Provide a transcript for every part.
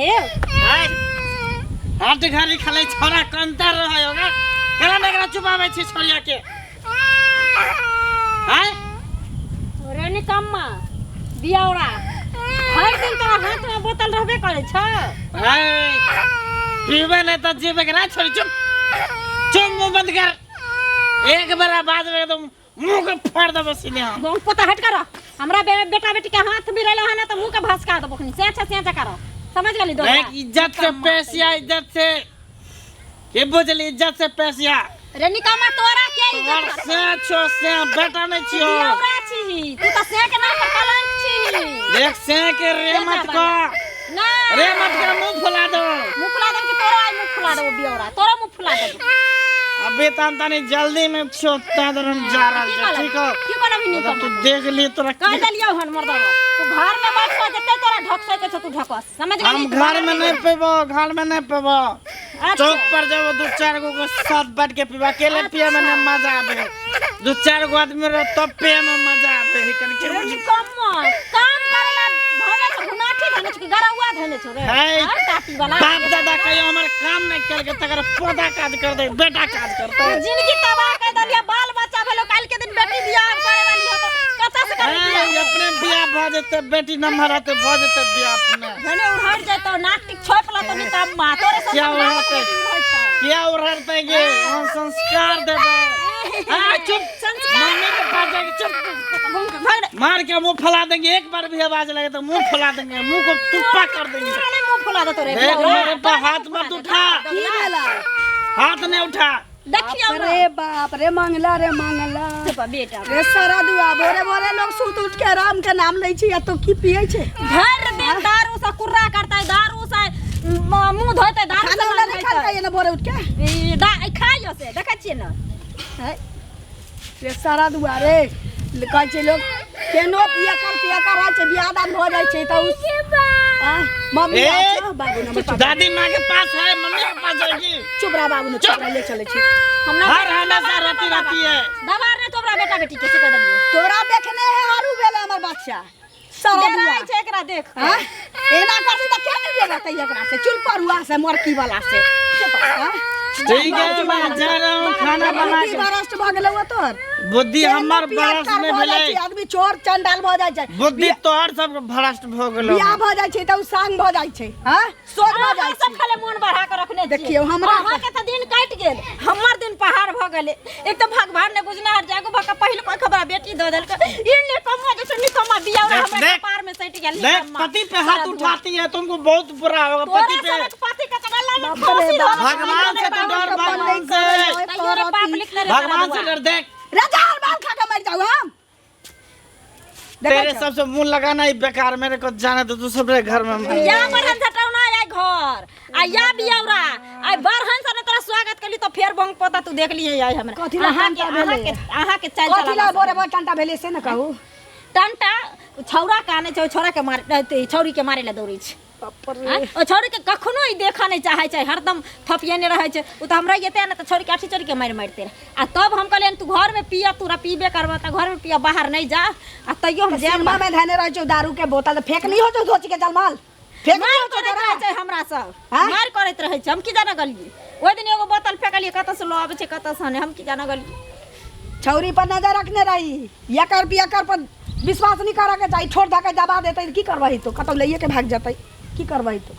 साहेब। हाट घड़ी खाली छोरा कंतर रहे होगा केना ने एकरा चुपाबै छी छोरिया के आय। रे निकम्मा बियौरा, हर दिन तोरा हाथ में बोतल रहबे करै छौ। आय पीबे नहीं तो जीबे के ना। छोरी चुप चुप, मुंह बंद कर। एक बार आवाज में एकदम मुंह के फाड़ देबो सीधे हम। मुंह पोता हट कर। हमरा बेटा बेटी के हाथ भी रहलो है ना तो मुंह के भसका देबो खनी। से अच्छा से अच्छा करो, समझ गेली दोस्त? देख इज्जत से पैसिया, इज्जत से के बुझली, इज्जत से पैसिया। रे निकम्मा तोरा के तोहर इज्जत से छो से बेटा नहीं छियो। बियौरा छी तू त, से के नाम पर कलंक छी। देख से के रे मत को ना रे मत कर, मुंह फुला दो। मुंह फुला दे कि तोरा आई मुंह फुला दे बियौरा, तोरा मुंह फुला दे। अबे तन तनी जल्दी में छो ता हम जा रहल की छी। कहलक? ठीक हो? की कहलक तो निकम्मा? तू देख ली तोरा कह देलियौ हन मर्दवा, तू घर में बैठ के जते तोरा ढकसै के छौ तू ढकस, समझ गेली? हम घर में नहीं पीबो, घर में नहीं पीबो। अच्छा। चौक पर जाओ दो चार गो के साथ बैठ के पीबा, अकेले पिए में ना मजा आवे। दो चार गो आदमी रहो तब पिए में मजा आवे है। कन के रे निकम्मा, काम करेला धने छौ, घुनाठी धने छौ कि गरौआ धने छौ रे? है। आर टाटी वाला। बाप दादा कहियो हमर काम नहीं करके तकर पौधा काज कर दे, बेटा काज करते। जिंदगी तबाह कर देलिया। बाल बच्चा भेलो, काल के दिन बेटी बियाह करे वाली हो तो कतऽ से करबी बियाह? है, अपने बियाह भ जेते, बेटी नम्हर होते भ जेते बियाह अपने। भने उड़हर जेतौ, नाक टिक छोप लतो निकम्मा, तोरे सब क्या उड़हरतै? क्या उड़हरतै गे? हम संस्कार देबै। आ चुप, मम्मी के पास जाके चुप। मार के मुंह फैला देंगे, एक बार भी आवाज लगे तो मुंह फैला देंगे, मुंह को तुप्पा कर देंगे। तोरा नहीं मुंह फुला देतो रे। देख मेरे पर हाथ मत उठा। की भेला? हाथ नहीं उठा। देखियौ बाप रे बाप रे, मंगला रे मंगला। चुप बेटा। रे सारा दुआ भोरे भोरे लोग सुत उठ के राम के नाम लै छी आ तो की पिए छै? भर दिन दारू से कुर्रा करतै, दारू से मुंह धोतै, दारू से खाना उना नहीं नहाइतै। खाइ ना भोरे उठ के? ई ई खाइयो से देखै छियै ने। है रे सारा दुआ रे, कहै छै लोग केनो पिया कर पिया कर रहै छै, बियाह दान भऽ जाइ छै तऽ उ आ, मम्मी ए! अच्छा बाबू न हमर पापा। दादी माँ के पास है, मम्मी के पास जाएगी। चुप रह बाबू न, चुप रह, ले चलै छी। हमरा हर हमेशा रोती रहती है। दबार ने तोरा बेटा बेटी के से कह देलियो। तोरा देखने है हारू भेलै हमर बच्चा सारा दुआ। डराइ छै एकरा देख के। हाँ? एना करतै तऽ के नहि रहतै एकरा से, चुल परुआ से, मरकी वाला से। हाँ? ठीक है, मैं जा रहा हूँ खाना बना बुद्धि के। भ्रष्ट भऽ गेलौ हँ तोहर। बुद्धि हमर पियर भ्रष्ट तर नहीं भऽ जाइ भेलै। छै, आदमी चोर चंडाल भऽ जाइ छै। बुद्धि तोहर सब भ्रष्ट भऽ गेलौ। बियाह भऽ जाइ छै तऽ उ सांग भऽ जाइ छै, हाँ? सोझ भऽ जाइ अहाँ सब छै। खाली मोन बढ़ा के रखने छियै। देखियौ, हमरा अहाँ के तऽ दिन कटि गेल, हमर दिन पहाड़ भऽ गेलै। एक तऽ भगवान ने बुझना हर जागो भऽ के पहिल कोई खबर बेटी दऽ देलकै। ई निकम्मा जे छै निकम्मा बियाह देख, हमरा देख। कपार में सटि गेल देख निकम्मा। पति पे हाथ उठाती है तुमको बहुत बुरा होगा। तोरा पति पे सनक पति के तऽ गला में बाप रे फांसी बाप। धऽ देलकै। भगवान से तू डर, भगवान से। तैयो रे पाप लिखने रे भगवान से डर। देख राजा हर बाल खा के मर जाऊ हम। देखै तेरे छौ? सबसे मुंह लगाना ही बेकार। मेरे को जाने दो दूसरे घर में। या बरहन झटौना आय घर आ या बियौरा आय बरहन से ने तोरा स्वागत केली तो फेर बंग पोता तू देख लिए आय हमरा। कथी ला अहाँ के टंटा भेलै? अहाँ के चाल कथी ला चलाना। बोरे बोरे टंटा भेलै से ने कहू। टंटा छौरा काने छै, छौरा के मारे, छौरी के मारे ला दौड़ै छै। बाप रे। आँय? ओ छौरी के कखनो ई देखऽ नहि चाहै छै, हरदम थपियने रहै छै। ओ तऽ हमरा एते ने तऽ छौरी के आठी चोरी के मारि मारिते रहै। आ तब हम कहलियनि तू घर में पिया, तोरा पीबे करबह तऽ घर में पिया, बाहर नहि जा। आ तैयो हम जायब। सिनेमा में धने रहै छौ दारू के बोतल, फेंक नहीं हो छौ धोची के जलमाल, फेंक नहीं मार हो छौ करैत तोरा? रहै छै हमरा सब। आँय? मार करैत रहै छै। हम की जाने गेलियै ओहि दिन एगो बोतल फेकलियै, कतऽ से लऽ आबै छै कतऽ से नहि, हम की जाने गेलियै। छौरी पर नजर रखने रही, यकर पियकर पर विश्वास नहीं करे के चाही। ठोर धके दबा देतै की करबही तो? कतौ लइए के भाग जेतै की करबही तो?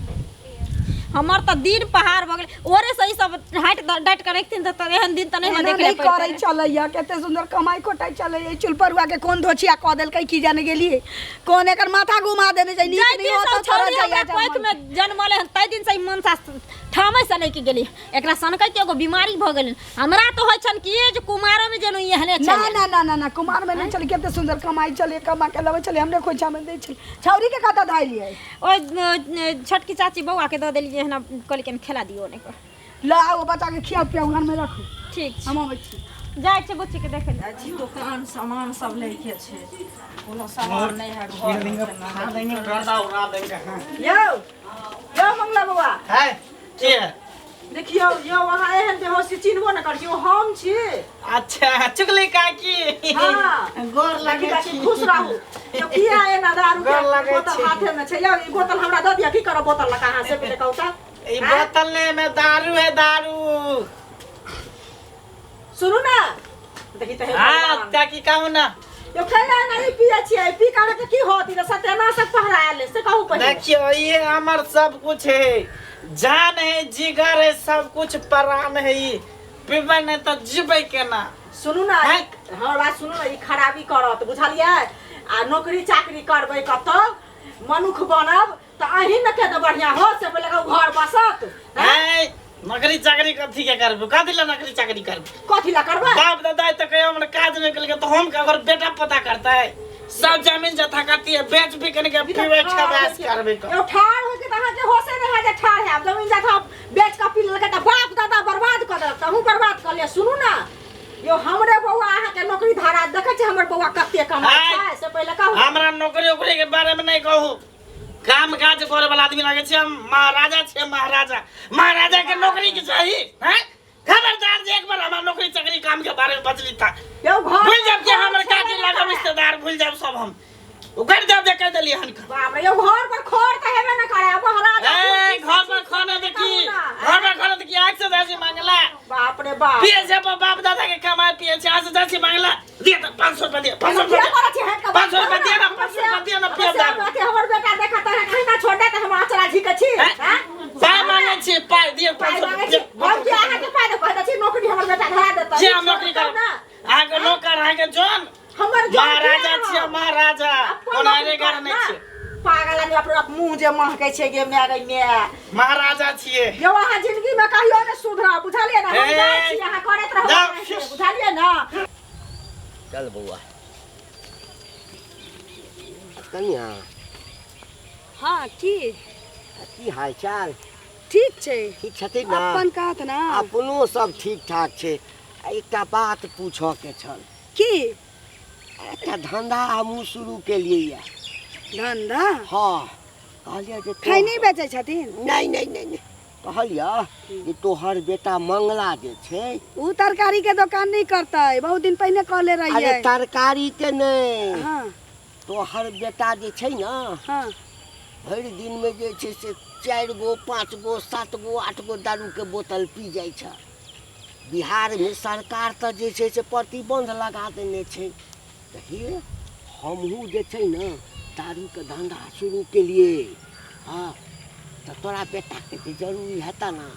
हमर तऽ दिन पहाड़ भऽ गेलै। ओरे से ई सब हाटि डाँटि कऽ रखथिन तऽ एहन दिन तऽ नहि हमरा एना देखै नहीं पड़तै। करै चलैया, कते सुंदर कमाई कोटाई चलैया। चुलपरुआ के कोन धोछिया कऽ देलकै की जाने गेलियै, कोन एकर माथा घुमा देने छै। नीक जाहि नहीं दिन होतो से छोड़ा छौरी जाइया। हमरा कोखि में जनमलै हन ताहि दिन से ई मनसा ठामै से लैके गेली। एकरा सनकै के एगो बीमारी भऽ गेलै। हमरा तऽ होइ छन कि जे कुमारो में जेनु एहने ना छलै। ना ना ना ना, कुमार में नहीं चले। कते सुंदर कमाई चले, कमा के लबै चले, हमरे खोइछा में दै छलै। छौरी के कतऽ धैलियै? ओहि छोटकी चाची बौआ के दऽ देलियै हन, कहलकै खेला दियौ नहि कर। ल आओ, बच्चा के खियाउ पियाउ, घर में रखू। ठीक छै। हम अबै छी। जाइ छै बुच्ची के देखै लए। छी दोकान सामान सब लैके छै, कोनो सामान नहि है घर में। खा देंगे, गर्दा उड़ा देंगे। हाँ। यौ यौ मंगला बौआ। है के है? देखियौ यौ, अहाँ एहन बेहोशी चिन्हबो नहि करै छी, ओ हम छी। अच्छा चुगली काकी। हाँ। गोर लगे काकी छी। खुश रहू। यो किया एना दारू के गोर लगै बोतल छी। हाथे में छै? यौ, ई बोतल हमरा दऽ दिअ। की करब बोतल लऽ कऽ अहाँ से पहिले कहू तऽ? ई बोतल ने में दारू है, दारू। सुनू ने, देखी तऽ हे हाँ। भगवान। ताकि कहू ना। यो खेला नहीं पिए छियै, पी कर के की होत? ई तऽ सत्यानाशक पहरायल, से कहू पहिले। देखियो, ये हमर सब कुछ है, जान है, जिगर है, सब कुछ प्राण है। ई पीबै नहीं तो जीबै केना? सुनू ने। हैं? हमर बात सुनू ने, ई खराबी करत, बुझलियै? आ नौकरी चाकरी करबै, कतौ मनुख बनब तऽ अहीं ने के बढ़िया हो, से पहिले कहू, घर बसत, हैं? हैं? नौकरी चाकरी कथी के करबू? कथी ला नौकरी चाकरी करबू? कथी ला करबै? बाप दादा तो कहियो हमर काज नहीं केलकै, तो हम अगर बेटा पता करता है? सब जमीन जथा कथी है, बेच बिकन के पीबै खेबास करबै यौ, ठाढ़ होके तऽ अहाँके होशे नहि है जे ठाढ़ हैब। जमीन जथा बेच कऽ पी लेलकै तऽ बाप दादा बर्बाद कऽ देलक, तऽ अहूँ बर्बाद कऽ लिअ। सुनू ने यौ, हमरे बौआ अहाँके नौकरी धरा, देखै छियै हमर बौआ कते कमाइ छै, से पहिले कहू। हमरा नौकरी उकरी के बारे में नहीं कहू। काम काज करे वाला आदमी लगे छै हम। महाराजा छै महाराजा, महाराजा के नौकरी के चाही हैं? खबरदार जे एक बार हमार नौकरी चाकरी काम के बारे में बजली था। यौ, घर भूल जाब कि हमर काकी लागब रिश्तेदार, भूल जाब सब, हम उकर जाब जे कह देली हन। बाप रे, यौ, घर पर खोर तऽ हेबे ने करे महाराजा। ए, घर पर खाना देखी, घर पर खाना देखी, आग से जासी मांगला। बाप रे बाप। पिए से बाप दादा के कमाए पिए छे, आज से जासी मांगला। दिए तो 500 रुपया दिए, 500 रुपया। किया करै छी? हटि कऽ। 500 रुपया दिए ना, 500 रुपया दिए ना, पिए दारू। अथी हमर बेटा देखत है, कहीं ना छोड़ दे तऽ हम अचरा झीकै छी। हैं? हैं? पाइ मांगे छी, पाइ दिए। पाइ 500 मांगै छी? हम की अहाँके पाइ दऽ कहै छी? नौकरी हमर बेटा धरा देतै। जे हम नौकरी करब ना। अहाँके नौकर, अहाँके जौन। हमर जौन महाराजा किया? छियै महाराजा, अपन कोनो नौकरी अरेगर करत नहि ना। छियै। पागल आदमी, अपने आप मुँह जे महकै छै गे my गै my. महाराजा छियै। यौ, अहाँ जिंदगी में कहियो ने सुधरब, बुझलियै ने? हम ए, जाइ छी, अहाँ करैत रहू। जाउ। अहाँके, बुझलियै ने? चल बौआ। कनिया। हाँ, की? की हाल चाल? ठीक छै। ठीक छथिन ने? अपन कहत ना। अपनो सब ठीक ठाक छै। आ एकटा बात पूछऽ के छल। की? एकटा धंधा हमहूँ शुरू केलियै यऽ। धंधा? हाँ, कहलियै जे खैनी बेचै छथिन? नहि नहि नहि नहि, कहलियै जे तोहर बेटा मंगला जे छै। उ तरकारी के दोकान नहीं करतै, बहुत दिन पहिने कहले अरे रहियै। तरकारी के नहि। हाँ। तोहर बेटा जे छै ने, हाँ, भरि दिनमे जे छै से 4 गो, 5 गो, 7 गो, 8 गो दारूके बोतल पी जाइ छै। बिहारमे सरकार तऽ जे छै से प्रतिबन्ध लगा देने छै, तऽ हे हमहूँ जे छै ने दारूके धन्धा शुरू केलियै। हँ, तऽ तोरा बेटाके जे जरूरी हेतऽ ने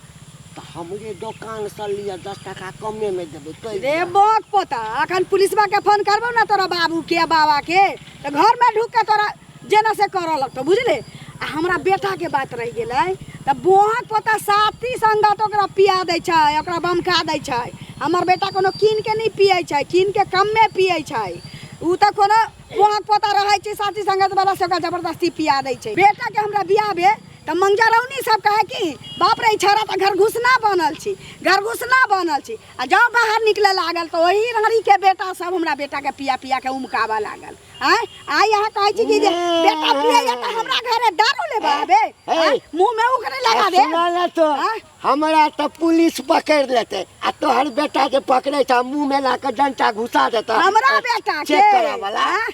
तऽ हमरे दोकानसँ लिअ, 10 टाका कमेमे देबै, कहि रे दिअ। बक पोता, अखन पुलिसवा के फोन करबो ना तोरा बाबू के आ बाबा के, तऽ घर में ढुक के तोरा जेना से करऽ लगतौ, बुझले? आ हमरा बेटा के बात रहि गेलै तऽ बोहक पोता साथी संगत ओकरा पिया दै छै, ओकरा बमका दै छै। हमर बेटा कोनो कीन के नहि पियै छै, कीन के कमे पियै छै। उ तऽ कोनो बोहक पोता रहै छै साथी संगत वाला, से ओकरा जबरदस्ती पिया दै छै। बेटा के हमरा बियाह भेल तऽ मंगजरौनी सब कहे कि बाप रे, ई छौड़ा तऽ घर घुसना बनल छी, घर घुसना बनल छी। आ जँ बाहर निकले लागल तऽ ओही रानी के बेटा सब हमरा बेटा के पिया पिया के उमकाबऽ लागल। आँय, आइ अहाँ कहै छी कि जे बेटा पियैया तऽ हमरा घरे दारू लेबऽ आबे? आँय, मुँह में उख नहि लगा दे। सुना ने तो। आँय? हमरा तऽ पुलिस पकड़ि लेतै आ तोहर बेटा जे पकड़ै छै, मुँह में ला कऽ डंटा घुसा देतै। हमरा बेटा के चेक करऽ वाला। आँय?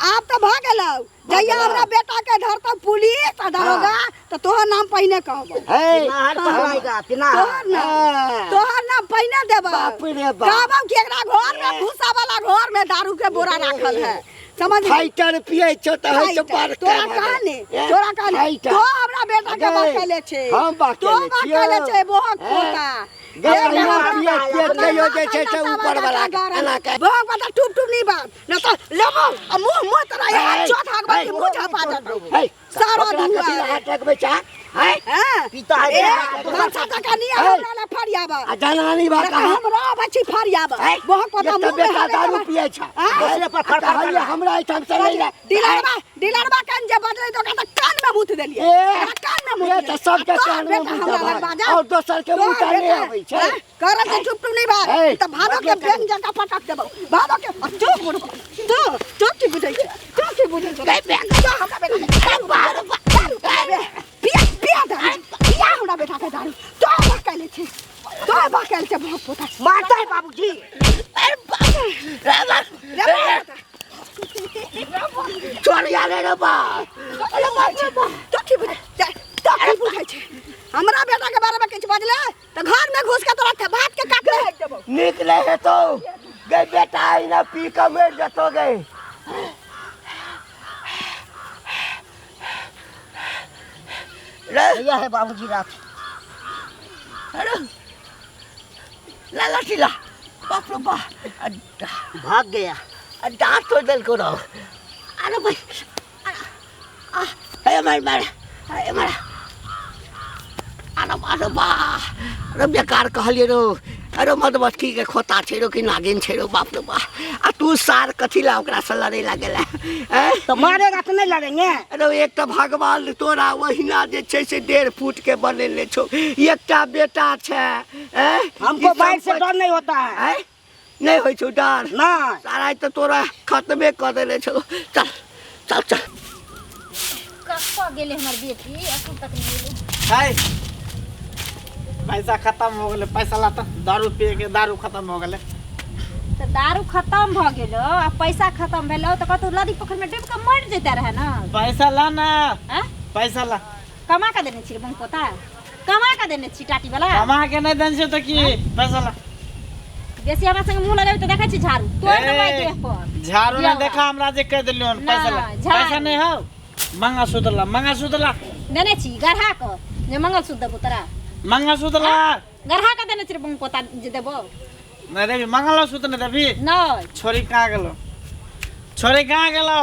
आब तऽ भऽ गेलौ। जहिया गेलौ। हमरा बेटा के धरतौ पुलिस आ दरोगा तऽ तोहर नाम पहिने कहबौ। हे। पिनाहर पकड़ाएगा पिनाहर। तोहर नाम, हाँ। तोहर नाम पहिने देबौ। बाप रे बाप। कहबौ कि एकरा घर में भूसा वाला घर में दारू के बोरा राखल है, समझ गई? फाइटर पियै छौ तऽ होइ छौ फाइटर। बड़का तोरा भऽ गेल। कहने ए, तोरा कहने फाइटर। तो हमरा बेटा के अगे, बकेले छै। हम बकेले तो बकेले छियौ। छै बोहक ए, पोता। गपैया पियत पियत कहियो जे छै से ऊपर वाला के एना के बोहक पोता, टुप टुप नहीं बात न तऽ लेबौ आ मुंह मुंह तोरा यहाँ हे, चोट हाक हे, मुंह झपा देतौ। हे, सारा ओकरा धुआं। कथी लए हाथ लगबै छै हैं? हैं? पीता है ए, बेटा। मनसा टका नहीं हे। हमरा ला फरियाबा। आ जनानी बा ना कहाँ? हमरा आबै छी फरियाबा। हे, बोहक पोता एक तऽ मुंह में बेटा हरे दारू दबा। पियै छै। आँय? दोसरे पर खड़ खड़ कहलियै हमरा एहिठाम से नहि ले। डिलरबा डिलरबा कान जे बजलै तऽ ओकरा तऽ कान में मुत देलियै। ए, ओकरा कान में मुत ए, देलियै। तऽ सबके आ तोहर कान में बेटा मुत हमरा देबै। लग बाजल। और दोसर के तोहर मुँह तऽ नहि बेटा, आबै छै। हैं? करत जे चुप टुप नहीं बात हे। तऽ भादो के बेंग जकाँ पटक देबौ भादो के। आ चुप बुढ़बा, तू तू की बुझै छै? तू की बुझै छै? जो हमरा बेटा के दारू, दारू, दारू पिया, पिया दारू पिया हमरा बेटा के दारू। तो बकैले छै, तो बकैले छै बहुत पोता। मारता है बाबूजी। रे बहुत पोता। छोड़ यार रे बा अरे बाप रे बा तो की बुझाइ तो की बुझाइ छै हमरा बेटा के बारे में किछु बजले तऽ घर में घुस के तोरा भात के काट फेंक देबौ निक ले है तो गए बेटा आई ना पी के मर जतो गए रे भैया है बाबूजी रात अरे ला लाठी ला बाप रे बा भाग गया दांत तोड़ देल को रहो अरे भाई आ हे मार मार हे मार अरे अरे बा अरे बेकार कहलिए रो अरे मधुमक्खी के खोता छै रो कि नागिन छै रो बाप रे बा आ तू सार कथी ला ओकरा से लड़े लागेला हैं तो मारेगा तो नहीं लड़ेंगे अरे एक तऽ भगवान तोरा ओहिना जे छै से 1.5 फुट के बनेने छौ एकटा बेटा छै हैं हमको ई बाइक से सब डर नहीं होता है हैं? नहि होइ छौ डर नहीं सारा तऽ तोरा खत्मे कऽ देने छौ चल चल चल कतऽ गेलै हमर बेटी एखन तक नहि एलै है पैसा खत्म हो गेलै पैसा लाता दारू पिए के दारू खत्म हो गेलै तऽ दारू खत्म भऽ गेलो आ पैसा खत्म भेलो तऽ कतौ नदी पोखरिमे डूबि कऽ मरि जैते रहै ने पैसा ला ना आँय पैसा ला कमा कऽ देने छी रे बहन पोता कमा कऽ देने छी टाटी वाला कमा के नहीं देन छै तऽ की पैसा ला बेसी हमरा संग मुँह लगेबै तऽ देखै छी झाड़ू तोड़ि देबै ए, देह पर झाड़ू ना दियौ। देखा हमरा जे कह देलियौ ना, पैसा ला झाड़ू। पैसा नहीं हौ मंगलसूत्र ला मंगलसूत्र ला देने छी गढ़ा कऽ जे मंगलसूत्र देबो तोरा मंगलसूत्र ला गढ़ा कऽ देने छी रे बहन पोता जे देबो नहीं देबी मंगलसूत्र नहीं देबी नहि छोरी कहाँ गेलो छोरी कहाँ गेलो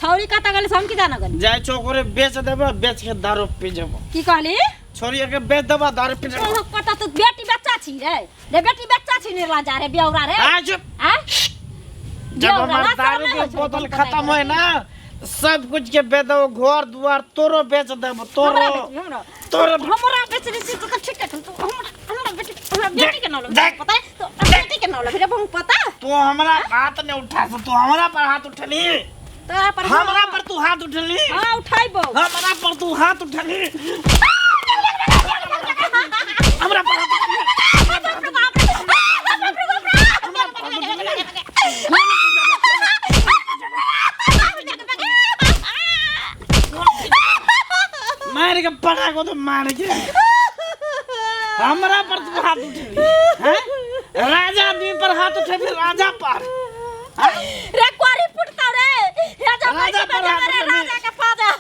छौरी कतऽ गेलै से हम की जाना गेली जाइ छौ ओकरे बेच देबो बेच के दारू पी जेबो की कहली छोरी के बेच देबो दारू पी जेबो तोहर कतऽ तू बेटी बच्चा छी रे रे बेटी बच्चा छी निर्लज्जा रे बेौरा रे आ चुप आँय जब बेौरा, हमार लाज शरम दारू नहि के होइ छौ बोतल बहन खत्म पोता होय ना सब कुछ के बेच देबो घर द्वार तोरो बेच देबो तोरो हमरा बेच हमरा तोरो हमरा बेच दै छी तऽ ठीक है तू हमरा हमरा बेटी हमरा बेटी के नाम देख। पता है तो बेटी के नाम रे बहु पता तू हमरा हाथ नहीं उठा सक तू हमरा पर हाथ उठली तोरा पर हमरा पर तू हाथ उठली हां उठाइबो हमरा पर तू हाथ उठली हमरा पर हाथ उठली। मार के पड़ा को तो मार के हमरा पर तू हाथ उठेली हैं राजा आदमी पर हाथ उठेली राजा पर रे कोरी फुटता रे हे जा राजा पर हाथ रे उठेली। राजा के पाजा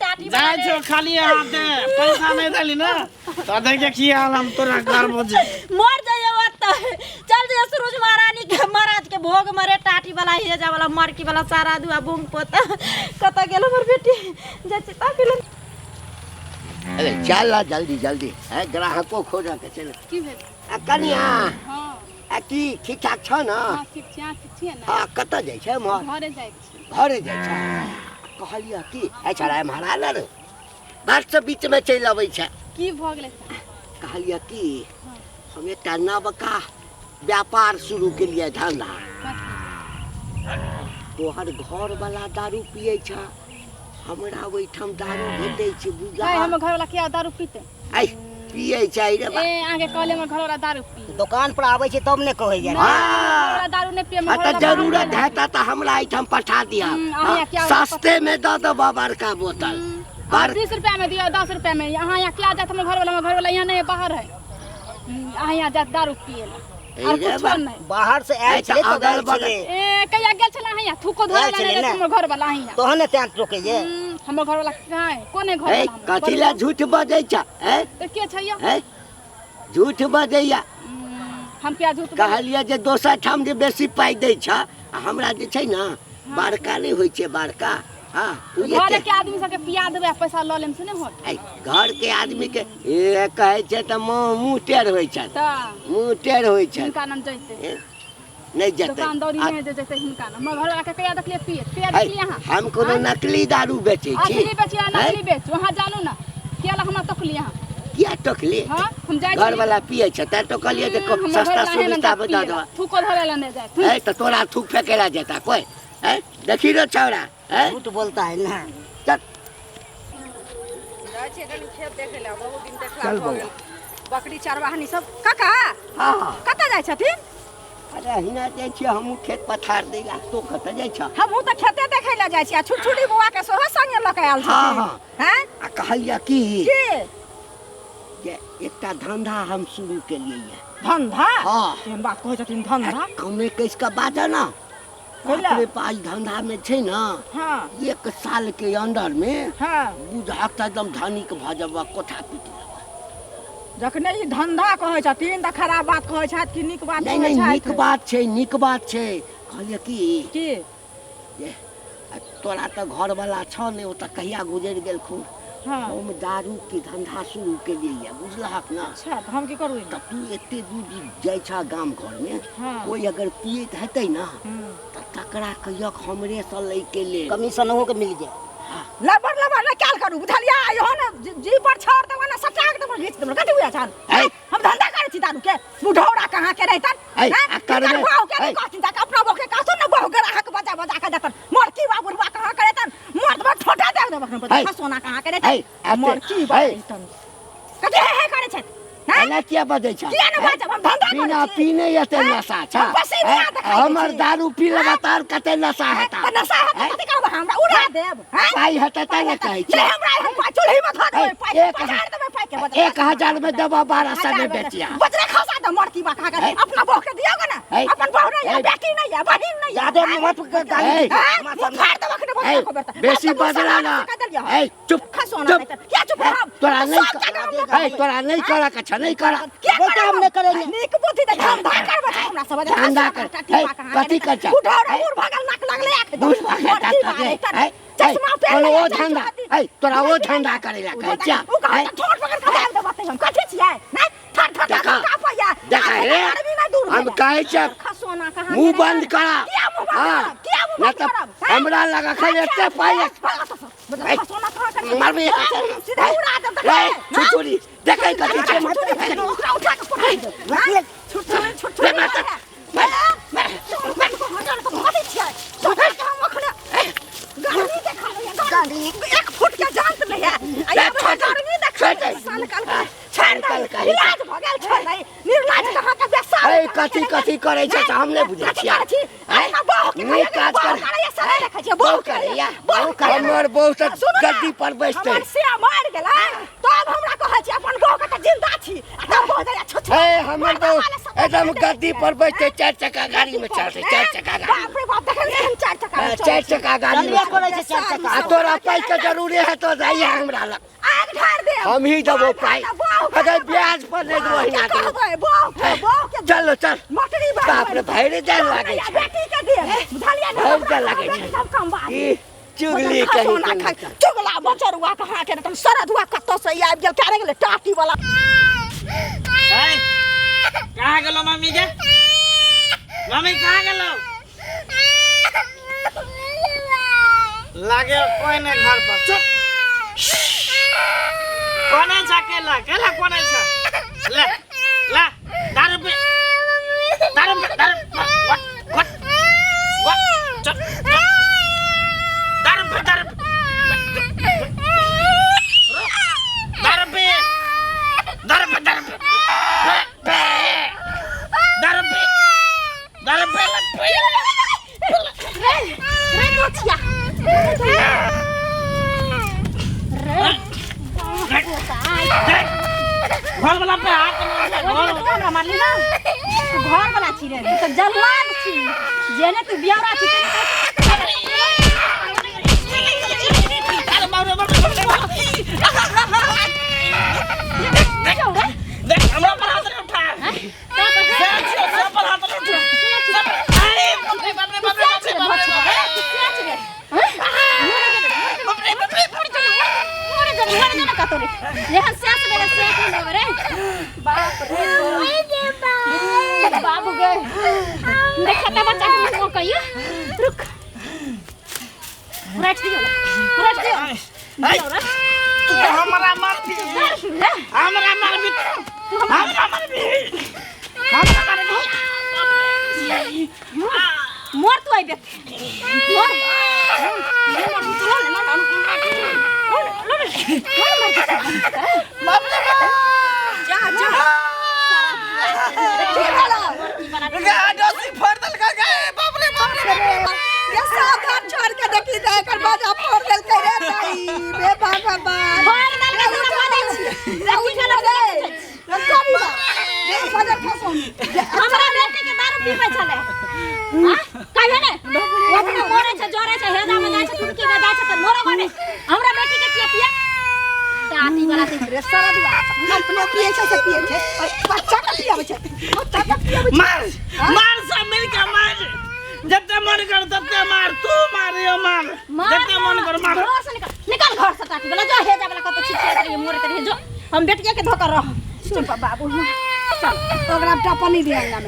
टाटी जाइ छौ खाली हाथ दे पैसा नहीं देली ना तो देखे की हाल हम तोरा घर बजे मर जाइए ओतऽ चल जाइए सूरज महारानी के महाराज के भोग मरे टाटी वाला हेजा वाला मरकी वाला सारा दुआ बूंग पोता कतऽ गेल हमर बेटी जाइ छी ताकै लए। अरे चल ना जल्दी जल्दी है ग्राहको खोज के चल की भेल आ कनिया हँ आ की ठीक ठाक छ न हँ ठीक छी अहाँ ठीक छियै ने हाँ कतऽ जाइ छै एम्हर घरे जाइके छै घरे जाइ छै कहलियै की है छड़ा एम्हर आ ने रे बाट से बीच में चलि अबै छै की भऽ गेलै कहलियै की हम एकटा नवका व्यापार शुरू केलियै धंधा तोहर घरवला दारू पियै छ हमरा ओहिठाम दारू भेटै छै बुझा है हमर घरवला किया दारू पीते ऐ पियै छै रे बा ए अहाँके कहले हमर घरवला दारू पी दोकान पर आबै छै तब ने कहै जाइ हाँ। घरवला दारू नहि पिए आ हमर तऽ घरवला जरूरत हेतै तऽ हमरा एहिठाम पठा दिअ अहाँ किया सस्ते में दऽ देबऽ बड़का बोतल बड़ 20 रुपया में दियौ 10 रुपया में अहाँ यहाँ किया जात हमर घरवला हमर घरवला यहाँ नहीं है, बाहर है अहाँ यहाँ जात दारू पिए ला और रे कुछो बा। नहीं बाहर से आयल अच्छा, छलै तब अगल आयल बगल। छलै ए कहिया गेल छलै अहाँ यहाँ थूको धोए आयल ला छलै नहीं ने। हमर घरवला अहाँ यहाँ तहन ने तें रोकै जे हमर घरवला कहाँ है कोन है ए घरवला हमर? कथी लए झूठ बजै छ हैं तऽ के छै यौ हैं झूठ बजैया हम किया झूठ बोलबै? कहलियै जे दोसर ठाम जे बेसी पाइ दै छ आ हमरा जे छै ने बड़का नहि होइ छै बड़का हाँ ओ घरे एते के आदमी सबके पिया देबै आ पैसा लऽ लेम से नहि होत ऐ, घर के आदमी के ए कहै छै तऽ मुँह मुँह टेढ़ होइ छनि तऽ मुँह टेढ़ होइ छनि हिनका नाम जैते ए, नहि जेतै दोकान दौरी आ- नहि जे जैते हिनका नाम हमर घरवाला के कहिया देखलियै पिए पिया ऐ, देखलियै अहाँ हम कोनो नकली दारू बेचै छी असली बेची आ ऐ, नकली बेचू अहाँ जानू ना किया ला हमरा तोकली अहाँ किया टोकली हाँ हम जाइ घर वाला पिए छै तैं टोकलियै जे हमर सस्ता घरवाला एहन सुविस्ता मे दऽ पिए देबा थूको धरै ला नहि जाय ऐ तऽ तोरा थूक फेकेला जेता कोइ ऐ देखी रे छौड़ा ऐ झूठ बोलता है ना चल जाइ छियै कनि खेत देखै लए बहुत दिन देखला चल भऽ बौआ। गेल बकरी चरवाहनी सब काका हाँ कतऽ जाइ छथिन अरे अहिना जाइ छियै हमहूँ खेत पथार दै लए, तू कतऽ जाइ छह? हमहूँ तऽ खेते देखै लए जाइ छी आ छुटछुटी बौआ के सेहो संगे लऽ कऽ आयल छी। हँ हँ। हैं? आ कहलियै की की? जे एकटा धंधा हम शुरू केलियै ये। धंधा? हँ। केहन बात कहै छथिन धंधा? कमे कसि कऽ बाजऽ ना। कैला? बाप रे पाइ धंधा में छै ना। हाँ। एक साल के अंदर में। हाँ। बुझाक तऽ एकदम धनिक भऽ जेबऽ, कोठा पीट लेबऽ। जखने ई धंधा कहै छथिन तऽ खराब बात कहै छथि कि नीक बात नहीं, कहै नहीं, छथि? नीक बात छै, नीक बात छै। कहलियै की? की? जे तोरा तऽ घरवला छह नहि, ओ तऽ कहिया गुजरि गेलखुन। हाँ। हम दारू के धंधा शुरू केलियै ये, बुझलहक ना? अच्छा, तऽ हम की करू एहिमे? तऽ तू एते दूर जाइ छह गाम घरमे, हाँ। कोइ अगर पियैत हेतै ना, हम्म। तऽ तकरा कहियक हमरेसँ लैके लेल। कमीशन ओहो के मिल जाए। लबर लबर नहि कयल करू, बुझलियै? इहो ने जी पर छोड़ देबो ने, सटा के देबो, घीच देबो, कथी हुए छन? ऐ। हम धंधा करै छी दारू के, बुढ़ौरा कहाँ के रहितन? ऐ, हैं? आ करबे, हिनकर बहू के ऐ। नहि कहथिन, जाके अपना बहू के कहथुन ने, बहू के ग्राहक बजा बजा के देतन। मरकी बा बुढ़वा कहाँ के रहितन? मर्द बा ठोटा दे देबो, अखन बता, ऐ। सोना कहाँ के रहितन? ऐ, आते, मरकी बा ऐ। रहितन। कथी हे हे करै छथि? हैं? एना किया बजै छह? किया नहि बाजब? हम धंधा करै बिना छी। पीने एते हैं? नशा छह। हम पसीना हैं? देखाइ दै हमर छी। दारू पी लेबा तार कते नशा हैं? हेता? तऽ नशा हेतै हैं? कथी करबै? हमरा उड़ा देब, हैं? पाइ हेतै तैं ने कहै छी। नहि, हमरा एहन पाइ चूल्ही मे धऽ देबै, हैं? पाइ एक पछाड़ि देबै, पाइ के बदला। 1000 मे देबऽ, 1200 मे हजार मे बेचिया। बजरे खसा दे मरकी बा कहाँ के। हैं? अपना बहू के दियौ गे ने। हैं? अपन बहू नहि यऽ, हैं? बेटी नहि यऽ, बहिन नहि यऽ। जादे मत गाली हैं? हैं? मुँह फाड़ि देबऽ अखने बजरा हैं? खबर तऽ। बेसी आब तऽ मुँह बजरा सड़ा ना। कऽ देलियै हँ। हैं, चुप, खसोना चुप। नहि तऽ। किया चुप हैं? रहब? तोरा नहि सब जगह हम हैं, तोरा नहि करऽ के छह, नहि करऽ। किया बोलते हम नहीं करेंगे। नीक बुद्धि दे, धंधा करबै छै हमरा सब। धंधा कर। टटी है, बा कहाँ कथी के कर छै? बुढ़ौरा है? बूढ़ भगल नाक लगले आँख। बूढ़ भगल मरकी नाक बा लगले। रहितन। है, चश्मा है, पहिरले बोलो, ओ जाइ छै धंधा। कथी? है, तोरा ओ धंधा करै ला कहै छियै। ओ कहै है? तऽ ठोर पकड़ के दाबि देबऽ तऽ हम कथी छियै? नहि, थर थर थर देखा। काँपैया। देखा, आब हे। गर्मी नहि दूर हम भेलै। कहै छियै, खसोना कहाँ मुँह गेलै? बंद करा। किया मुँह बंद हाँ। करब? किया मुँह नहि बंद तऽ करब? हैं? हमरा लग अखन एते पाइ अछि। है, खसोना कहाँ के मारबै एक हाथे। सीधा उड़ा देब तऽ रे, छुछुरी, देखै कथी छै? ओकरा उठा के पकड़ देब। छुछुरी, छुछुरी। रे, मार, मार, मार। एक फुट के जांत नहीं है आ ये छोड़ दे, गर्मी देखा छोड़ दे। साल काल के छोड़ काल दे के। इलाज भ गेल छोड़ दे निर्लाज कहाँ के बेसा है, कथी कथी करै छै से हम नहि बुझै छियै। है? अपना बहू के नीक काज बहू कर। करैया से नहि देखै छियै बहू बहू करैया। बहू करैया। हमर बहू तऽ सुनू ने, गद्दी पर बैसतै। हमर से मरि गेलै तब हमरा कहै छी अपन बहू के तऽ जिंदा छी आ तब बहू जाइया छुछ है, हमर बहू एकदम गद्दी पर बैसतै, चारि चक्का गाड़ी में चलतै, चारि चक्का गाड़ी। बाप रे बाप देखै छियै चारि चक्का में हाँ, चलै चारि छै। चक्का गाड़ी में चलबे करै छै चारि चक्का। आ तोरा पाइ के जरूरी है तो जाइए हमरा लग। आग ढार दे हम ही देबो पाइ। अगर ब्याज पर नहि देबो हिना देबो। कहबै बहू के बहू के चलो चल। मटरी बाप रे भैरे जाय लागै छै। बेटी के दे बुझलियै ने भैर जाय लागै छै। सब कम बात ई चुगली कहीं सोना के खाइ नहि। चुगला बचरुआ कहाँ के तुम सरदुआ कतौ से आबि गेल क्या गेलै टाटी वाला। ऐ, कहाँ गेलो मम्मी के? मम्मी कहाँ गेलो? लागे कोई नहीं घर पर। चुप। कोने छ केला? केला कोने छ? ले, ले, दारू पी। दारू पी, दारू पी। What, what, what, चुप, चुप। दारू पी, दारू पी। दारू पी। दारू पी, दारू पी। पी, दारू पी। दारू पी, ले, पी। रे, रे नोचिया। रे, घर वाला पे हाथ नहीं लगा, घर तू हमरा मारली ना? तू घर वाला छी रे, तू तऽ जल्लाद छी। जेने तू बियौरा छी, तेने अरे बाप रे, बाप रे, बाप रे, बाप रे। तू देख, हमरा पर हाथ नहीं उठा। से छियो, से पर हाथ नहीं उठा। से पर- अरे, बाप रे, बाप रे, बाप रे, बाप रे, बाप रे, बाप रे। बाप रे, बाप रे, बाप रे। बाबू गे देखा त बच्चा के मुंह कहियो रुक रख दियो रख दियो ऐ, तू तो हमरा मारबी। हमरा मारबी तू। हमरा मारबी। हमरा मारबी। मोर तू आइबे मोर बाप रे बाप। जा जा गे, डोसी बेटी तऽ एकर बाजा फोड़ देलकै रे दाई बे भगवान। फोड़ देलकै से तऽ बजै छी। रे उठ रे रे करी बा रे बाजा खसोन। हमरा बेटी के दारू पीबै छलै। हाँ? कहियो ने ओ अपने मरे छै, जरे छै, हेजा में जाइ छै, तुरकी में जाइ छै तऽ मरब ने। हमरा बेटी के किया पिया टाटी वाला छै। रे सारा दुआ अपने पिए छै से पिए छै और बच्चा के पियाबै छै, बच्चा के पियाबै छै। मार मार, सब मिलके मार, जते मन कर तते मार, तू मार यो मार, जते मन कर मार। घर से निकल, निकल घर से टाटी वाला। जो हेजा वाला कतौ छिछिया रही, मरत रही, जो हम बेटिया के धोकर रह। चुप बाबू। चल ओकरा टपनी दे अंगना में।